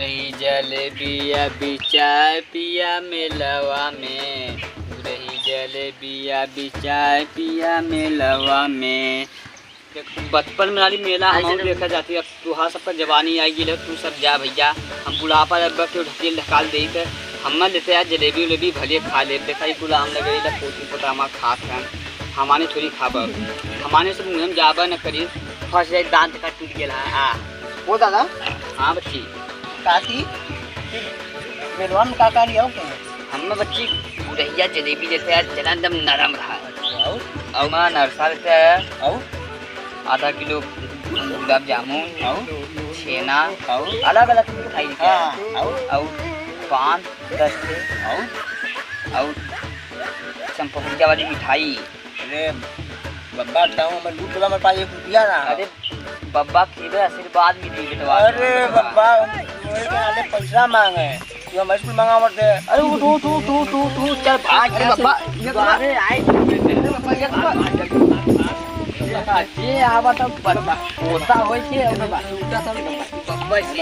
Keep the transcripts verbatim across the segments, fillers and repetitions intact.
रही जलेबिया बिचाय पिया मेलवा में, रही जलेबिया बिचाय पिया मेलवा में। देख, बचपन में वाली मेला हम देखा जाती, अब तुहार सबका जवानी आई गई, तू सब जा भैया, हम बुढ़ापा जब के ढकेल ढकाल दे के हम लेते यार जलेबी उलेबी भले खा ले। देखा, ई गुलाम लगे, इधर पोती पोता हमार खात हैं, हमारे थोड़ी खाब, हमारे सब मुँह में जाबे न करी, फंस जाए, दांत का टूट गेला। हाँ। ओ दादा। हाँ बच्ची। काकी, मेलवा में का का लियाओ के? हम बच्ची गुरहिया जलेबी लेते हैं, चना एकदम नरम रहा। अच्छा, और? और माँ नरसा लेते हैं। और? आधा किलो गुलाब जामुन। और? छेना। और? अलग अलग मिठाई लेते हैं। हाँ, और? और पान दस ठे। और? और चंपकुलिया वाली मिठाई। अरे बब्बा, ताऊ हमर लूट ला, हमर पास एक रुपया ना। अरे बब्बा, खीबे आशीर्वाद मिली बेटवा। अरे बब्बा, मोए के नाले पैसा मांगे, तू हमर स्कूल मंगावत है। अरे उठ, उठ, उठ, चल भाग के अरे बब्बा। ये तो अरे आई। ये तो बब्बा, ये आवा तो बब्बा, होता होई के, अरे बब्बा, बब्बा से।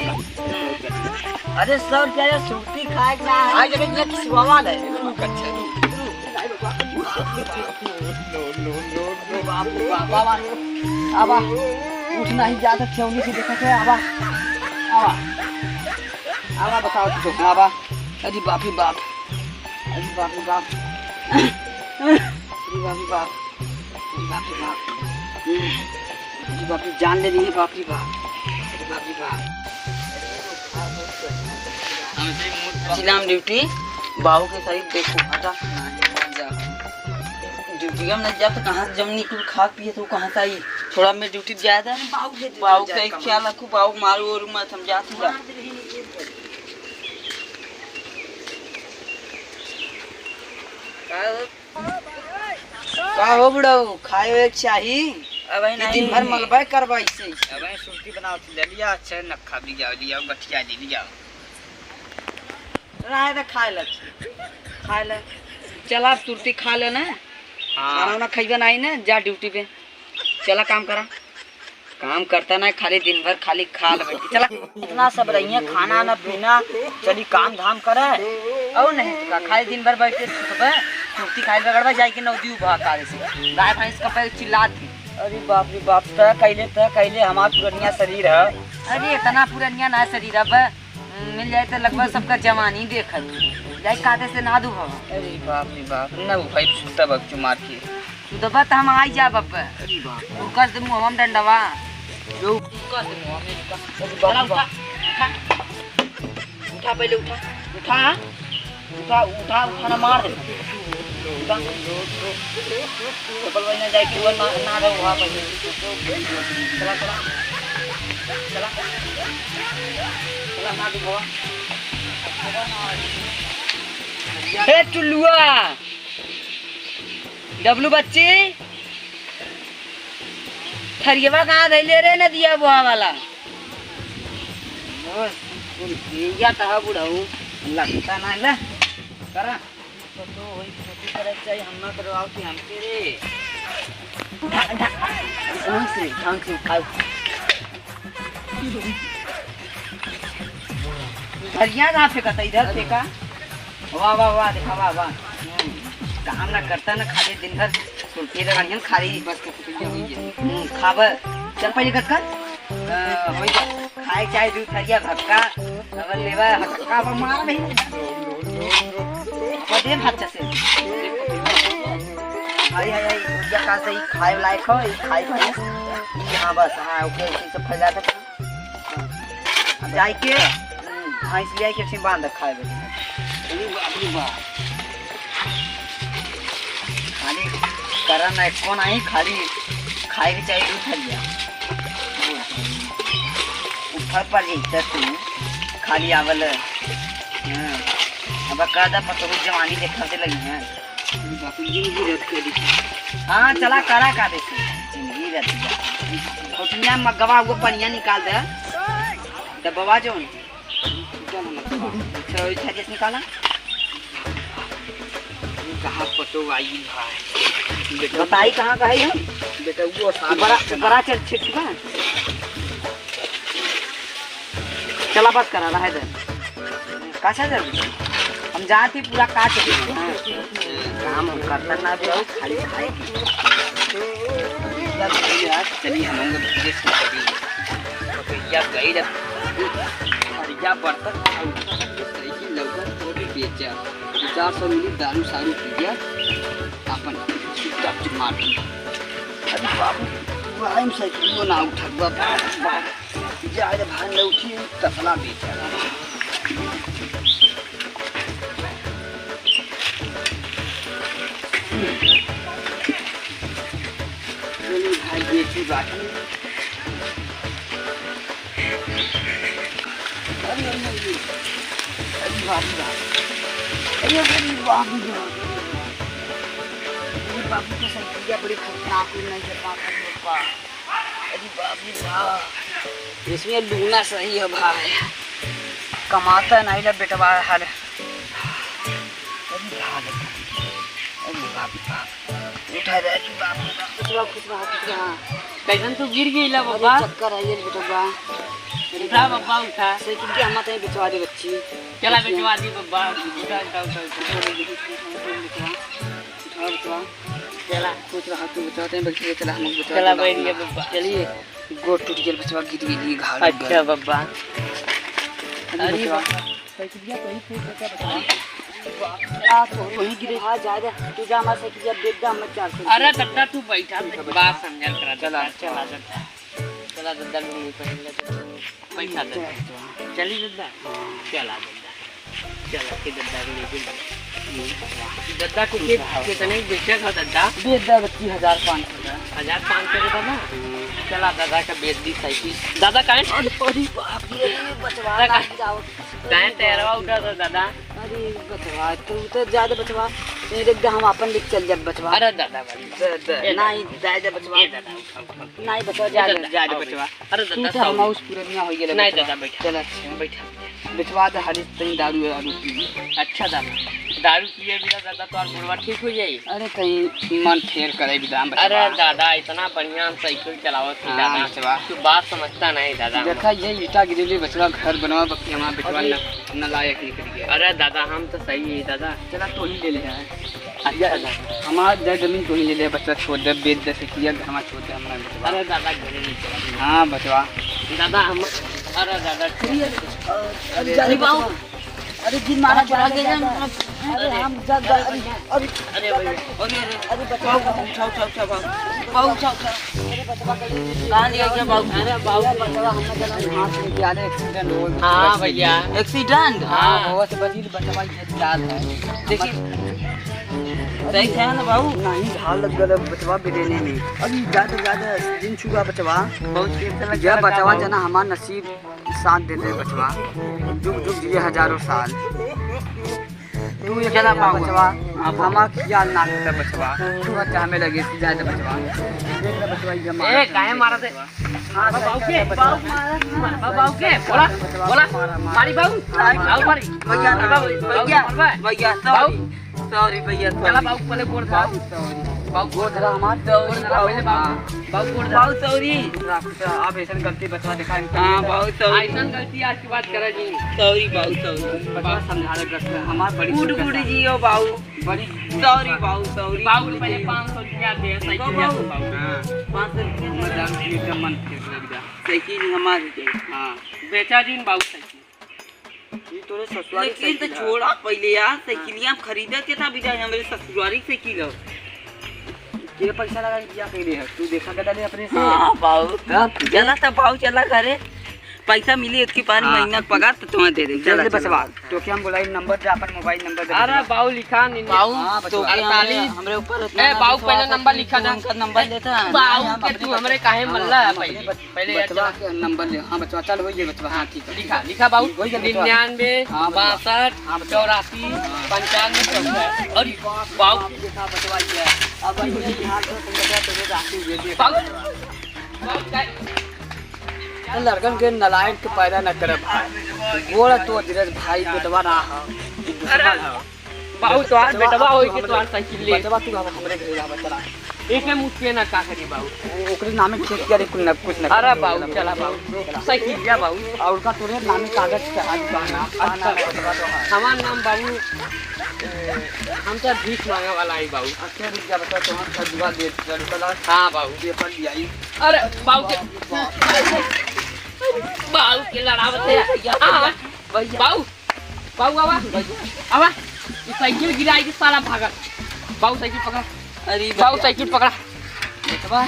अरे सौ रुपया ये सुरती खाए के ना है। आज अबे ये खिसवावा ले। रुक, अच्छा, रुक, रुक। बाप रे बाप, बाबा, आबा, उठ नहीं जात, ठेवनी से देखत है, आबा, आबा, आबा, बताओ तो, आबा, अरे बाप रे बाप, अरे बाप रे बाप, अरे बाप रे बाप, अरे बाप रे बाप, अरे बाप रे, जान ले रही है, बाप रे बाप, अरे बाप रे बाप। जिला में ड्यूटी, बाबू के साथ देखो, हटा। ड्यूटी में नहीं जाता, कहाँ से जमनी कुल खा पिए तो कहाँ से आई? थोड़ा मैं ड्यूटी जाए था। बाबू के ख्याल रखू, बाबू मारू और मत हम जाते जा। का हो बुढ़ऊ, खाए हुए चाही? अब कि दिन भर मलबे करबा ऐसे ही? अब सुरती बनाओ, ले लिया, अच्छा नखा भी जाओ, लिया गठिया ले लिया। रहे दे, खाए ले, खाए ले। चला, अब सुरती खा ले ना। हाँ। खाना वाना खइबे नहीं ना, जा ड्यूटी पे। चला, काम करा। काम करता ना, खाली दिन भर खाली खा ले बैठी। चला। इतना सब रहिए, खाना ना पीना, चली काम धाम करे। और नहीं तो का, खाली दिन भर बैठे सुतबे, सुरती खाए रगड़बे, जाए के नौदी उभा काले से। गाय भैंस का पे चिल्लात भी। अरे बाप रे बाप, तय कैले, तय कैले, हमार पुरनिया शरीर है। अरे इतना पुरनिया ना शरीर, अब मिल जाए तो लगभग सबका जवानी देखत जाए, कादे से ना दू हवा। अरे बाप रे बाप, ना भाई, सुतब अब चुमार के। सुतबा तो हम आई जाब अब। अरे बाप। उनकर से मुँह हम डंडवा। जो उनकर से मुँह हम इनका। अरे बाप रे बाप। उठा, उठा। उठा, पहले उठा, उठा, उठा, उठा, उठा ना, मार दे। उठा। चप्पल वही ना जाए कि वो ना, ना रहो वहाँ पर। चला, चला। चला। चला, मार दे बाबा। ए टुल्लुआ, डब्लू बच्ची, थरियवा कहाँ धइले रे नदिया बोहा वाला? बस, कुल भींजा त ह बुढ़ऊ, लगता ना ले। करा। तो होई खेती करे चाहिए, हम ना करवाओ कि हमके रे। ढा-, ढा-, ढंग से, ढंग से उठाओ। धरिया कहाँ फेंकता? इधर फेंका। वाह, वाह, वाह, देखा, वाह, वाह। हम्म, काम ना करता ना, खाली दिन भर सुरती लगानी है, खाली बस के कुछ हो गया। हम्म, खाब। चल पहले कस कर। अ, होई जा। खाए चाहे दू थरिया भक्का, अब लेवा हक्का बा मार नहीं। अब दे भात से। भाई, हाय, हाय, भैया का सही खाए लायक हो, ई खाए भाई। ई हाँ, बस, हाँ, ओके, इसी से फैला दे। अब जाए के, हम्म, भैंस ले आए के, बांध खाए बे। अरे बाप रे बाप। खाली करन एको नहीं, खाली खाए के चाहिए दू थरिया। ऊपर पर जैसे तू खाली आवल। हाँ। अब कह दा पतोहू जवानी देखा दे लगी है। बाकी जिंदगी रद्द कर दी। हाँ, चला करा का देखी। जिंदगी रद्द कर। कोठिया में गवा हुआ पनिया निकाल दे। डब्बा जो। चल, हम लोग अच्छा, वही था, जैसे निकाला। ये कहाँ पतो आई भाई? बेटा, बताई कहाँ का है ये? बेटा, वो साथ बड़ा, में बड़ा चल छिटका। चला, बस करा, रहे दे। काचा जरूरी? हम जाती पूरा काच दे। काम हम करता ना भी हो, खाली खाए की। चलिए, हम लोग धीरे से चलिए। भैया गई रे। भैया बर्तन उठा के साइकिल लौका को भी बेचा। दो चार सौ मिली, दारू सारू पिया। अपन चुपचाप चुप मार। अरे बाबू, वही में साइकिल ना उठा, बाबू, बाबू। जा रे भाई, लौकी तसला बेचा। चलो भाई, बेची बाकी। अरे, अरे, अरे। अरे बाप रे बाप। अरे, अरे, बाप रे बाप। अरे बाबू, तो साइकिल बड़ी खतरनाक है, नहीं है, बाप रे बाप। अरे बाप रे बाप, इसमें लूना सही है भाई, कमाता नहीं ला बेटवा हाल। अरे भाग, अरे बाप रे बाप, उठा रे, अरे बाप रे बाप। खुश रहो, खुश रहो, खुश रहो। कैसन तू गिर गई ला अरे बब्बा? चक्कर है ये बेटवा। उठा बब्बा, उठा। साइकिल के हम तई बेचवा दे बच्ची। चला बेचवा दी बब्बा, उठा, उठा, उठा, उठा। उठा बेटवा। उठा बेटवा। चला। सोच रहा तू बचाते हैं, बच्चे चला, हम लोग बचा चला, के बैठ लाऊंगा। गया बब्बा। चलिए, गोड़ टूट गया बचवा, गिर गई, घाव लग अच्छा गया। बब्बा। अरे अरे बचवा। बब्बा, साइकिलिया तो ही फूट गया बचवा। आ, तो वहीं गिरे। हाँ, जा, जा। तू जा, हमारे साइकिलिया बेच दे, हमें चार सौ अरे रुपया। दद्दा, तू बैठा, तो बात समझा करा, चला, चला, चला। चला दद्दा, लुंगी पहन ले, तो पैसा दे। चला, चला। चली दद्दा? हाँ। चला दद्दा। चला के दद्दा के लेके दद्दा को के, कितने बेचे का दद्दा? बेच दे बच्ची, हजार पाँच सौ का। हजार पाँच सौ का दद्दा? हम्म। चला दद्दा का बेच दी साइकिल। दद्दा काहे? अरे, अरे बाप रे, ये बचवा दद्दा ना का-, जाओ। काहे अरे टयरवा बाप रे। उठा था दद्दा? अरे बचवा, तू तो ज्यादा बचवा। ये देख दे, हम अपन लेके चल जाब बचवा। अरे दद्दा भाई। दे, दे। ए नहीं, दद्दा। दे दे बचवा। ए दद्दा, उठा, उठा। नहीं बचवा, जा दे, जा दे बचवा। अरे तू दादा, तो हम sorry। उस पुरनिया हो गेले नहीं बचवा। दादा, बैठा। चल, अच्छा। बैठा। बेचवा दे, हाली तनी दारू, दारू पी। अच्छा दादा, दारू पिए बिना दादा तोर गोड़वा ठीक हो जाई? अरे कहीं मन फेर करे बिदाम बचवा। अरे दादा, इतना बढ़िया हम साइकिल चलावत थी हाँ, दादा। बचवा। तू बात समझता नहीं दादा। देखा, ये ईटा गिरेले बचवा, घर बनवा बक्की हमार बेटवा अरे। न, नालायक निकल गया। अरे दादा, हम तो सही है दादा। चला, तो ही ले ले यार। अच्छा, या, दादा। हमार जमीन तो ही ले ले, बच्चा छोड़ दे, बेच दे, से किया घर में छोड़ दे, हमरा बचवा। अरे दादा, घरे नहीं चला। हाँ, बचवा। दादा, हम, अरे दादा, अरे, अरे, अरे, अरे, बाबू। अरे, जिन मारा अरे, चला अरे, गया, अरे, अरे, हम जा, जा, अरे, अरे, अरे, भैया, अरे, अरे, अरे, बचवा। बाबू, उठा, उठा, उठा, बाबू। बाबू, उठा, उठा। अरे, बचवा, कहाँ लिया गया बाबू? अरे, बाबू। बचवा, हमने जना हाथ में किया, अरे, accident हो गया। हाँ, भैया। Accident? हाँ, हाँ। बहुत बड़ी बचवा, ये चाल है। देखिए। सही है ना बाबू? नहीं, घाव लग गल बचवा बिरेने में। अभी ज्यादा, ज्यादा दिन छुआ बचवा। बहुत तेज से लग यह गया बचवा बाबू। जना हमार नसीब साथ दे दे बचवा। जुग जुग जिए हजारों साल। तू एक चला बाबू। बचवा, अब हमार ख्याल ना करता बचवा। तू अच्छा हमें लगे, ज्यादा बचवा। देख ले बचवा, ये मारा ए, काहे मारा थे? हाँ, बाबू के, बाबू मारा, बाबू के, बोला, बोला, मारी बाबू, बाबू मारी। भैया, बाबू, भैया, बाबू, भैया, बाबू। Sorry, sorry भैया, चला sorry। बाबू पहले गोड़ धरा। बाबू, sorry। बाबू गोड़ धरा हमार। Sorry, गोड़ धरा पहले बाबू। हाँ। बाबू गोड़ धरा। बाबू, sorry। आप ऐसन गलती बचवा दिखा। हाँ, बाबू, sorry। ऐसन गलती आज के बाद करे जी। Sorry, बाबू, sorry। बचवा समझा रहे, हमार बड़ी गुड, गुड जियो, बाबू। बड़ी sorry, बाबू, sorry। बाबू, पहले पाँच सौ रुपया दे, साइकिल बाबू। हाँ, पाँच सौ रुपया। मैं दारू पी के मन फिर लग जा। साइकिल हमारी है। हाँ। बेचा जी बाबू साइकिल। ये तोरे ससुरारी लेकिन तो साइकिल है। छोड़ा पहले यार, साइकिलिया हम खरीदे के था, बिना हमरे ससुरारी साइकिल है। के पैसा लगा के बिया कइले है? तू देखा गदा ले अपने से। हाँ, बाबू। हाँ, चला तो बाबू, चला घरे। पैसा मिली इतकी पार हाँ। महीना के पगार तो तुम्हें दे दे। चला, चला। बचवा, तो क्या हम बोलाई, नंबर दे, अपन मोबाइल नंबर दे अरे बचवा। बाबू लिखा नहीं। बाबू, हाँ, बचवा। तो क्या हमरे, अड़तालीस। हमरे ऊपर इतना ए, ना बाबू, विश्वास पहला है नंबर कि लिखा तू था। उनका नंबर ए, लेता है। बाबू हम के अपने तू हमरे काहे हाँ, मल्ला है हम अपने पहले? बच-, पहले बचवा यार के नंबर ले। हाँ, बचवा, चल, हो गया बचवा। हाँ, ठीक है, ठीक लिखा, है। लिखा बाबू। हो गया बचवा। निन्यानवे, हाँ, बचवा। बासठ, हाँ, बचवा। चौरासी, हाँ। पंचानवे, चौसठ। अरे बाप रे बाबू। बाप, देखा बचवा ये। अब ये हाल तो तुम बता, तुझे राखी दे दे। बाबू, बाबू, क्या? तो लड़कन के नालायक के पैदा न करे भाई। गोड़ तो धीरज भाई, बेटवा ना हो, दुश्मन हो। बाबू, तोहार बेटवा होई के तोहार साइकिल ले। बेटवा तू हम हमरे घरे आवा, चला। एके मुठ के ना का करी बाबू। ओ-, ओकरे नामे खेत किया रे, कुछ ना, कुछ ना अरे करी। बाबू, चला बाबू। साइकिल जा बाबू। और का तोरे नामे कागज चढ़ा दी बा ना। अच्छा। हमार नाम बाबू, ए, हम तो भीख मांगे वाला आई बाबू। अच्छा, रुक जा, बता, तो हम सब दुआ दे, चल, चला। हाँ बाबू। पेपर ले आई। अरे बाबू के, बाप रे बाप। बाबू के लड़ावत है। हाँ, भैया। बाबू। बाऊ, आवा, आवा। ई साइकिल गिराई के साला भागल। बाऊ, साइकिल पकड़ा। अरे बाऊ, भैया। साइकिल पकड़ा। बचवा,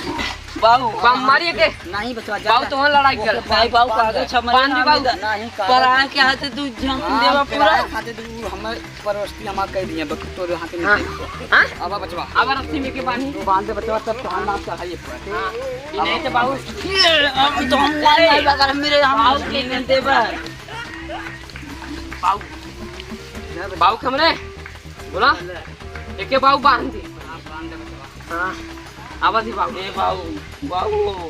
बाऊ, बाऊ, मारिए के। नहीं बचवा, जा, बाऊ, जा। तोहन लड़ाई कर। ओके, भाई, बाऊ, बांध, कागज छमल बांध दी, ना बाऊ। मिला। नहीं, कागज। पराए के हाथे तू जम हाँ, देवा पूरा। पराए के हाथे तू हमर परोस्ती हमार कह दिए, बक तोरे हाथे में हाँ। दे। हाँ? आवा बचवा। आवा रस्सी में के बांधी। तू बांध दे बचवा, तब तोहर नाम चढ़ाइए पर। हाँ। ई नहीं तो बाऊ। ये, अब तो हम अरे। नहीं बगर मेरे हम बाऊ के नहीं देबा। बाऊ। बाऊ कमरे। बोला। एके बाऊ बांध दे। हाँ। आवाज ही बाऊ। ए बाऊ, बाऊ।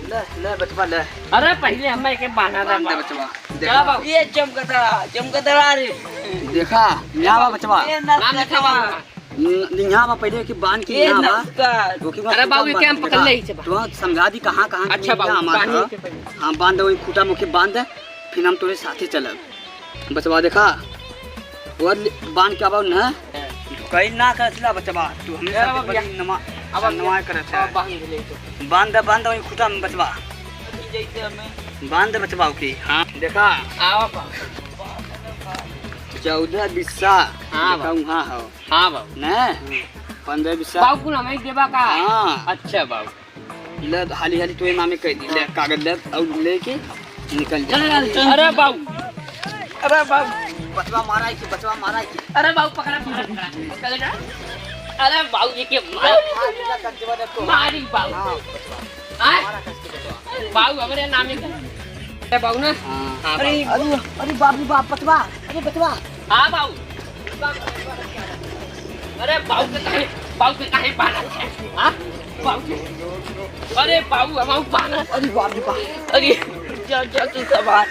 ले, ले बचवा, ले। अरे पहले हमें एके बांधा था बांध दे बाऊ। बचवा। चला देखा। बाऊ। ये चमकदड़ा, चमकदड़ा रे। देखा, यहाँ बा बचवा। ये नाम नक्शा लिखा बाऊ। बाऊ। न-, यहाँ बा पहले के बांध के ये यहाँ बा। नमस्कार। ओके, अरे बाबू, ये क्या हम पकड़ ले ही से बा। तो समझा दी कहाँ, कहाँ अच्छा के बाबू, हमारा बांध घर। के पहले। हाँ, बांध दे वही खूटा मुखी बांध दे, फिर हम तोरे साथे चलब। बचवा देखा, वो ले-, बांध के आवा न, ढुकाई ना करत ला बचवा, तू हमेशा अरे बाबू, बड़ी नमा-, अब हम नवाई करत है। बांध ले तो। बांध दे, बांध दे वही खूटा में बचवा। जैसे हमें बांध दे बचवा के, हाँ, देखा। आवा बाबू। चौदह बिस्सा, हाँ देखा बाबू। वहाँ हो। हाँ बाबू। ने? हम्म। पन्द्रह बीस साल। बाबू कुल हमें देबा का? हाँ। अच्छा बाबू। ले हाली हाली तू नामे कह दी, ले हाँ। कागज ले और लेके निकल जा। चल, चल, चल। अरे बाबू। अरे बाबू। बचवा मारा है कि बचवा मारा है कि? अरे बाबू पकड़ा, पकड़ा, पकड़ा। पकड़ जा। अरे बाबू ये के मार। हाँ, दूसरा कर दीवा दे तो। मारी बाबू। हाँ, बचवा। हाँ? मारा कस के बचवा। बाबू हमरे नामे कह। ए बाबू ना? हाँ। हाँ, अरे, बाबू। अरे, अरे बाप रे बाप, बचवा। अरे बचवा। हाँ बाबू। अरे बाऊ के काहे, बाऊ के काहे बांधत है? हाँ? बाऊ के, अरे बाऊ, हम बांधत। अरे बाप रे बाप। अरे, जा, जा, तू सवार।